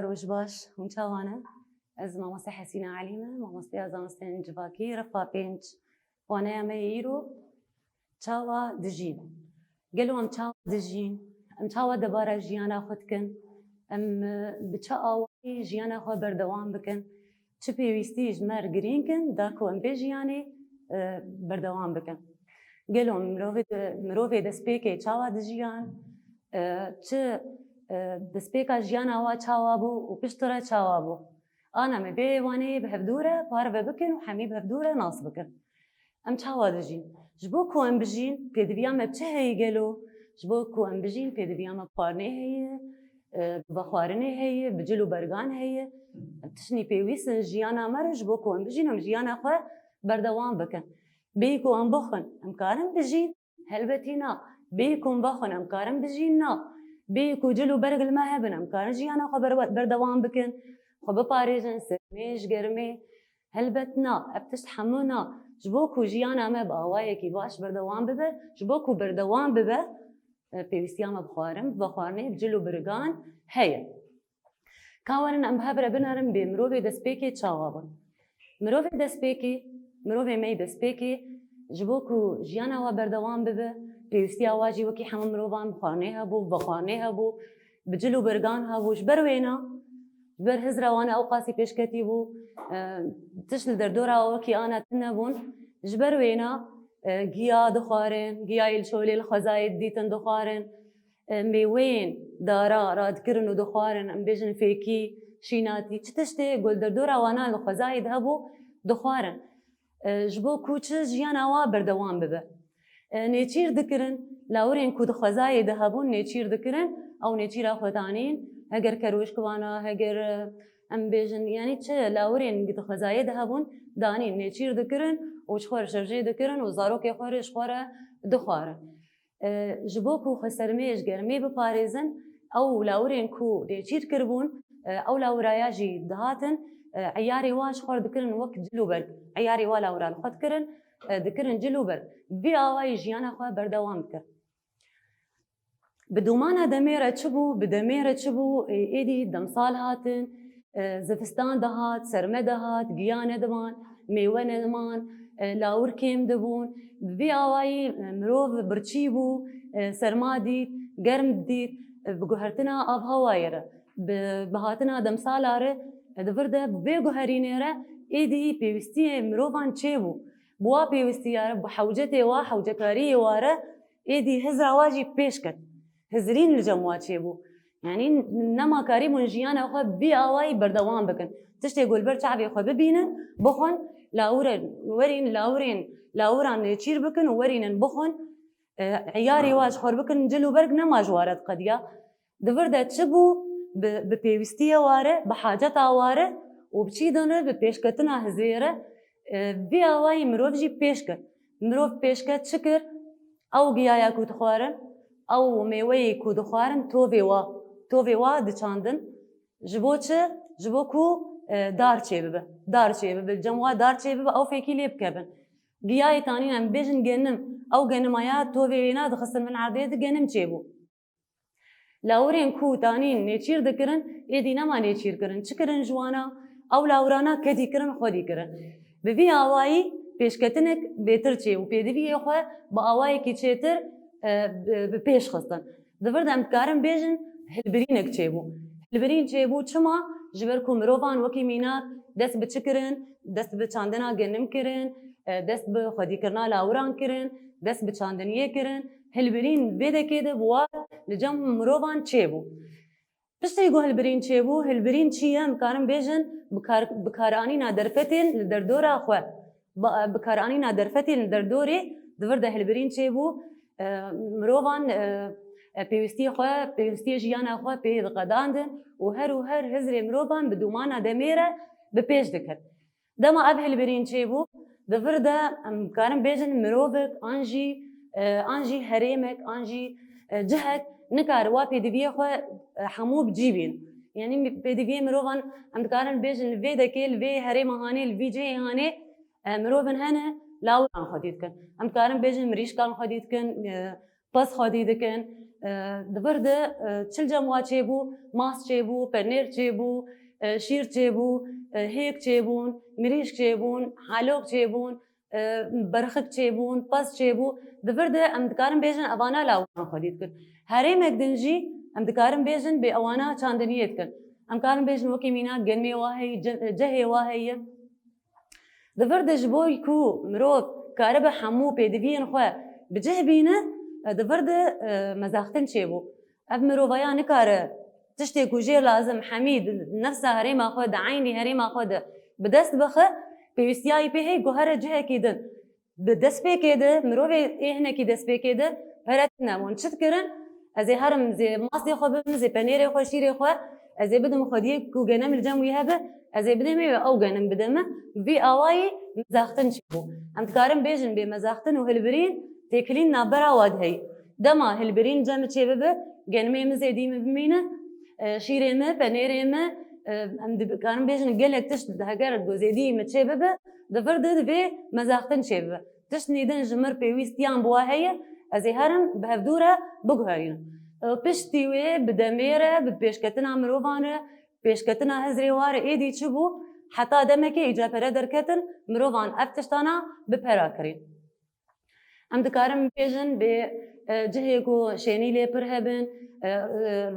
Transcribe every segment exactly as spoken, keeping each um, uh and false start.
Roj baş, hûn çawa ne? Ez mamoste Hesîne Elî me, mamosteya zanistên civakî, refa pênc. Waneya me yê îro, çawa dijîn? Gelo em çawa dijîn? Em çawa debara jiyana xwe dikin? Em, e, bi çi awayî jiyana xwe berdewam bikin? Çi pêwîstî ji me re girîng in, da ku em vê jiyanê, e, berdewam bikin? Gelo mirovê de-, mirovê destpêkê çawa dijiyan? E, çi, e, destpêka jiyana wa çawa bû û piştre çawa bû? Ana me vê waneyê bi hevdû re parve bikin û hemî bi hevdû re nas bikin. Em çawa dijîn? Ji bo ku em bijîn, pêdiviya me bi çi heye gelo? Ji bo ku em bijîn, pêdiviya me bi xwarinê heye, e, bi vexwarinê heye, bi cil û bergan heye. Em tiştî pêwîst in jiyana me re, ji bo ku em bijîn, em jiyana xwe berdewam bikin. Bêyî ku em bixwin, em karin bijîn? Helbetî na. Bêyî ku em vexwin, em karin bijîn? Na. Bêyî ku cil û berg li me hebin, em karin jiyana xwe berwe-, berdewam bikin, xwe biparêzin, sermê ji germê? Helbet na. Ev tişt hemû na. Ji bo ku jiyana me bi awayekî baş berdewam bibe, ji bo ku berdewam bibe, e, pêwîstiya me bi xwarin, bi vexwarinê, bi cil û birgan heye. Ka werin em bi hev re binerin bê mirovê destpêkê çawa bûn. Mirovê destpêkê, mirovê me yê destpêkê ji bo ku jiyana wa berdewam bibe, pêwîstiya wa jî wekî hemû mirovan bi xwarinê hebû, bi vexwarinê hebû, bi cil û birgan hebû. Ji ber wêna, ji ber hizra wan ewqasî pêşketî bû, e, tişt li derdora wekî ana tune bûn. Ji ber wêna, e, giya dixwarin, giyayê li şolê li xwezayê didîtin dixwarin. E, mêweyên dara radikirin û dixwarin, em bêjin fêkî, şînatî, çi tiştê ku li derdora wana li xwezayê de hebû, dixwarin. E, ji bo ku çi jiyana wa berdewam bibe. E, nêçîr dikirin, lawirên ku di xwezayê de hebûn nêçîr dikirin, ew nêçîra xwe danîn, heger kerwêşk vana, heger, e, em bêjin, yanî çi lawirên di xwezayê de hebûn, danîn, nêçîr dikirin û ji xwe re şevjê dikirin û zarokê xwe re ji xwe re dixwarin. E, ji bo ku xwe sermê ji germê biparêzin, ew lawirên ku nêçîr kiribûn, e, ew lawiraya jî dihatin, e, eyarê wa ji xwe re dikirin wek cil û berg. Eyarê wa lawira li xwe dikirin, e, dikirin cil û berg. Vî awayî jiyana xwe berdewam dikir. Bi dûmana demê re çi bû, bi demê re çi bû, e, êdî demsal hatin, e, zivistan dihat, serme dihat, giya nediman, mêwe nediman, e, lawir kêm dibûn. Bi vî awayî, e, mirov birçî bû, e, serma dît, germ didît, e, bi guhertina avhewayê re, bi, bi hatina demsala re, e, di vir de bi vê guherînê re êdî pêwîstiyê mirovan çêbû. Bi wa pêwîstiya re, bi hewcetê wa, hewcekariyê wa re êdî hizra wa jî pêş ket. Hizirîn li cem wa çêbû. Yanî nema karîbûn jiyana xwe bi vî awayî berdewam bikin. Tiştê ku li ber çavê xwe bibînin, bixwin, lawirên, werîn, lawirên, lawiran nêçîr bikin û werînin bixwin. E, eyarê wa ji xwe bikin, cil û berg nema ji wa re diqediya. Di vir de çi bû, bi, bi pêwîstiyê wa re, bi haceta wa re û bi çî din re, bi pêşketina hizê re, e, vî awayî mirov jî pêş ket. Mirov pêş ket çi kir? Ew giyaya ku dixwarin, ew mêweyê ku dixwarin, tovê wa, tovê wa diçandin. Ji bo çi? Ji bo ku, e, dar çêbibe. Dar çêbibe. Cem wa dar çêbibe, ew fêkî lê bikevin. Giyayê tanîn em bêjin genim. Ew genima ya tovê wêna dixistin bin erdê di genim çêbû. Lawirên ku tanîn nêçîr dikirin, êdî nema nêçîr kirin. Çi kirin ji wana? Ew lawirana kedî kirin, xwedî kirin. Bi vî awayî pêşketinek bêtir çêbû. Pêdiviyê xwe bi awayekî çêtir, e, bi, bi pêş xistin. Di vir de em dikarin bêjin hilbirînek çêbû. Hilbirîn çêbû çima? Ji ber ku mirovan wekî mînak dest bi çi kirin? Dest bi çandina genim kirin, e, dest bi xwedîkirina lawiran kirin, dest bi çandiniyê kirin. Hilbirîn vê dekê de bi wa li cem mirovan çêbû. Piştî ku hilbirîn çêbû, hilbirîn çi ye? Em karin bêjin bikar-, bikaranîna derfetên li derdora xwe. Ba-, bikaranîna derfetên li derdorê di vir de hilbirîn çêbû. E, mirovan, e, e, pêwîstiyê xwe, pêwîstiyê jiyana xwe pê diqedandin û her û her hizrê mirovan bi dûmana demê re bi pêş dikir. Dema ev hilbirîn çêbû, di vir de em karin bêjin mirovek an jî, e, an jî herêmek, an jî, e, cihek nikare wa pêdiviyê xwe, e, hemû bi cî bîn. Yanî pêdiviyê mirovan em dikarin bêjin li vê dekê, li vê herêma hanê, li vî cihê hanê, e, mirovin hene lawiran xwedî dikin. Em dikarin bêjin mirîşkan xwedî dikin, e, pez xwedî dikin, E, di vir de, e, çil cem wa çêbû, mas çêbû, penêr çêbû, e, şîr çêbû, e, hêk çêbûn, mirîşk çêbûn, halok çêbûn, e, berxik çêbûn, pez çêbû. Di vir de em dikarin bêjin evana lawirên xwedî dikin. Herêmek din jî em dikarin bêjin bê ewana çandiniyê dikin. Em karin bêjin wekî mînak genmê wa heye, ce-, cehê wa heye. Di vir de ji bo ku mirov karibe hemû pêdiviyên xwe bi cih bîne, e, di vir de, e, mezaxtin çêbû. Ev mirovaya nikare tiştê ku jê lazim hemî di nefsa herêma xwe de, eynî herêma xwe de bi dest bixe, pêwîstiya wî pê heye ku here cihekî din. Di destpêkê de, mirovê ê hinekî destpêkê de pere tune bûn. Çi dikirin? Ez ê herim zê masê xwe bibim, zê penêrê xwe, şîrê xwe, ez ê bidim xwediyê ku genim li cem wî hebe, ez ê bidemê wê ew genim bide min. Vî awayî mezaxtin çêbû. Em dikarin bêjin bê mezaxtin û hilbirîn têkilîn navbera wa de heye. Dema hilbirîn cem çêbibe, genimê min zêdî min bimîne, e, şîrê min, penêrê min, e, em dikarin bêjin gelek tişt heger ku zêdî min çêbibe, di vir de divê mezaxtin çêbibe. Tiştnî din ji mir pêwîstiyan bi wa heye, ez ê herim bi hevdû re biguherînim. E, piştî wê bi demê re, bi pêşketina mirovan re, pêşketina hizrê wa re êdî çi bû, heta demekê îca pere derketin, mirovan ev tiştana bi pera kirîn. Em dikarin bêjin bê, e, cihê ku şênî lê pir hebin, e, e,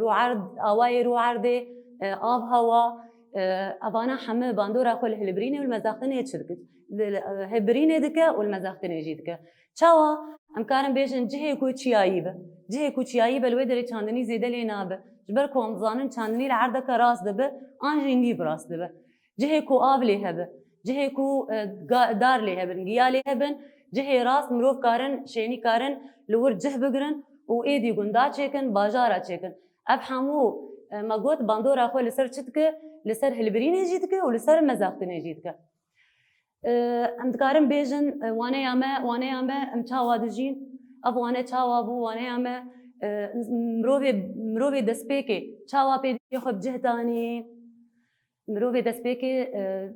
rûerd, awayê rûerdê, e, av hewa, e, evana heme bandora xwe li hilbirînê û li mezaxtinê çi dikin? Li, li, e, hilbirînê dike û li mezaxtinê jî dike. Çawa? Em karin bêjin cihê ku çiyayî be. Cihê ku çiyayî be li wê derê çandinî zêde lê nabe. Ji ber ku em dizanin çandinî li erdeke rast dibe, an jî nîv rast dibe. Cihê ku av lê hebe, cihê ku, e, ga-, dar lê hebin, giya lê hebin, cihê rast mirov karin, şênî karin li wir cih bigirin û êdî gunda çêkin, bajara çêkin. Ev hemû, e, me got bandora xwe li ser çi dike? Li ser hilbirînê jî dike û li ser mezaxtinê jî dike. E, em dikarin bêjin, e, waneya me, waneya me, em çawa dijîn? Ev wane çawa bû? Waneya me, e, mirovê, mirovê destpêkê çawa pêdiviyê xwe bi cih danî? Mirovê destpêkê, e,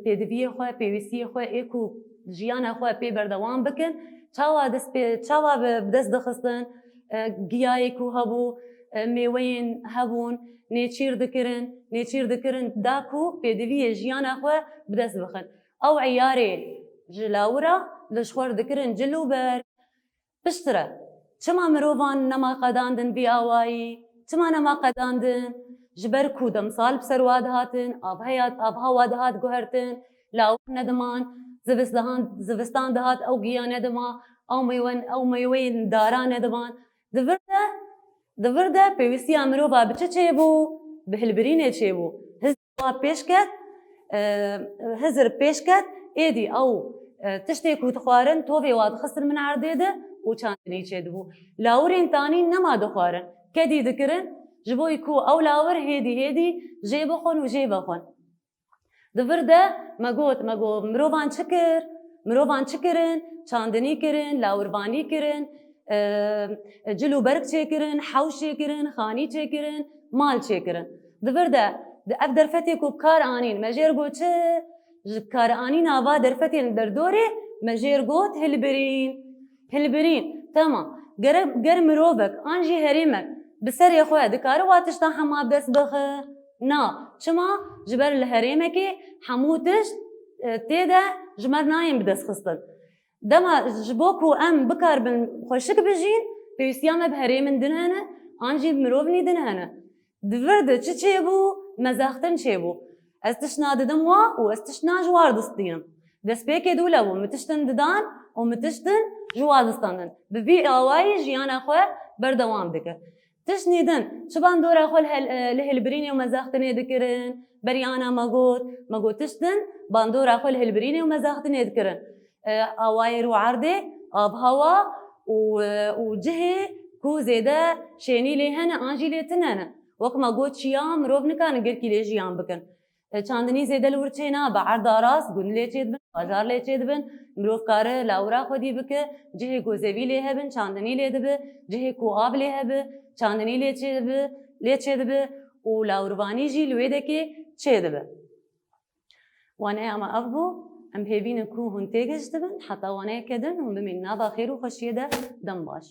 pêdiviyê xwe, pêwîstiyê xwe ê ku jiyana xwe pê berdewam bikin, çawa dest pê, çawa bi, bi dest dixistin, e, giyayê ku hebû, e, mêweyên hebûn, nêçîr dikirin, nêçîr dikirin, da ku pêdiviyê jiyana xwe bi dest bixin. Ew eyarê ji lawira li ji xwe re dikirin cil û ber. Piştre, çima mirovan nema qedandin vî awayî? Çima nema qedandin? Ji ber ku demsal bi ser wa dihatin, avheya, avha wa dihat guhertin, lawir nediman, zivistan, zivistan dihat ew giya nedima, ew meywe, ew meyweyên dara nediman. Di vir de, di vir de pêwîstiya mirova bi çi çêbû? Bi hilbirînê çêbû. Hizir wa pêş ket, e, hizir pêş ket, êdî ew, e, tiştê ku dixwarin, tovê wa dixistin min erdê de û çandinî çêdibû. Lawirên tanî nema dixwarin. Kedî dikirin, ji bo ku ew lawir hêdî hêdî jê bixwin û jê vexwin. Di vir de me got, me got, mirovan çi kir? Mirovan çi kirin? Çandinî kirin, lawirvanî kirin, e, cil û berg çêkirin, hewş çêkirin, xanî çêkirin, mal çêkirin. Di vir de, di ev derfetê ku bi kar anîn, me jêr got çi? Ji karanîna va derfetên derdorê me jêr got hilbirîn. Hilbirîn, temam. Ger, ger mirovek an jî herêmek bi serê xwe dikare wa tişta hema bi dest bixe? Na. Çima? Ji ber li herêmekê hemû tişt, e, tê de ji me re nayên bi dest xistin. Dema ji bo ku em bikaribin xweşik bijîn, pêwîstiya me bi herêmin din hene, an jî mirovnî din hene. Di vir de çi çêbû? Mezaxtin çêbû. Ez tiştna didim wa û ez tiştna ji war distînim. Destpêkê dûle bû, min tiştin didan û min tiştin ji wa distandin. Bi vî awayî jiyana xwe berdewam dike. Tiştnî din, çi bandora xwe li hel-, li hilbirînê û mezaxtinê dikirin? Berî ana me got, me got tiştin bandora xwe li hilbirînê û mezaxtinê dikirin. E, awayê rû erdê, avhewa û, e, û cihê ku zêde şênî lê hene an jî lê tune ne. Wek me got çiya, mirov nikarin girkî lê jiyan bikin. E, çandinî zêde li wir çê nabe, erda rast, gund lê çêdibin, bajar lê çêdibin, mirov kare lawira xwedî bike, cihê ku zevî lê hebin, çandinî lê dibe, cihê ku av lê hebe, çandinî lê çêdibe, lê çêdibe û lawirvanî jî li wê dekê çêdibe. Waneya me ev bû, em hêvî ne ku hûn têgihiştibin, heta waneyeke din hûn bimînin nava xêr û xweşiyê de, dem baş.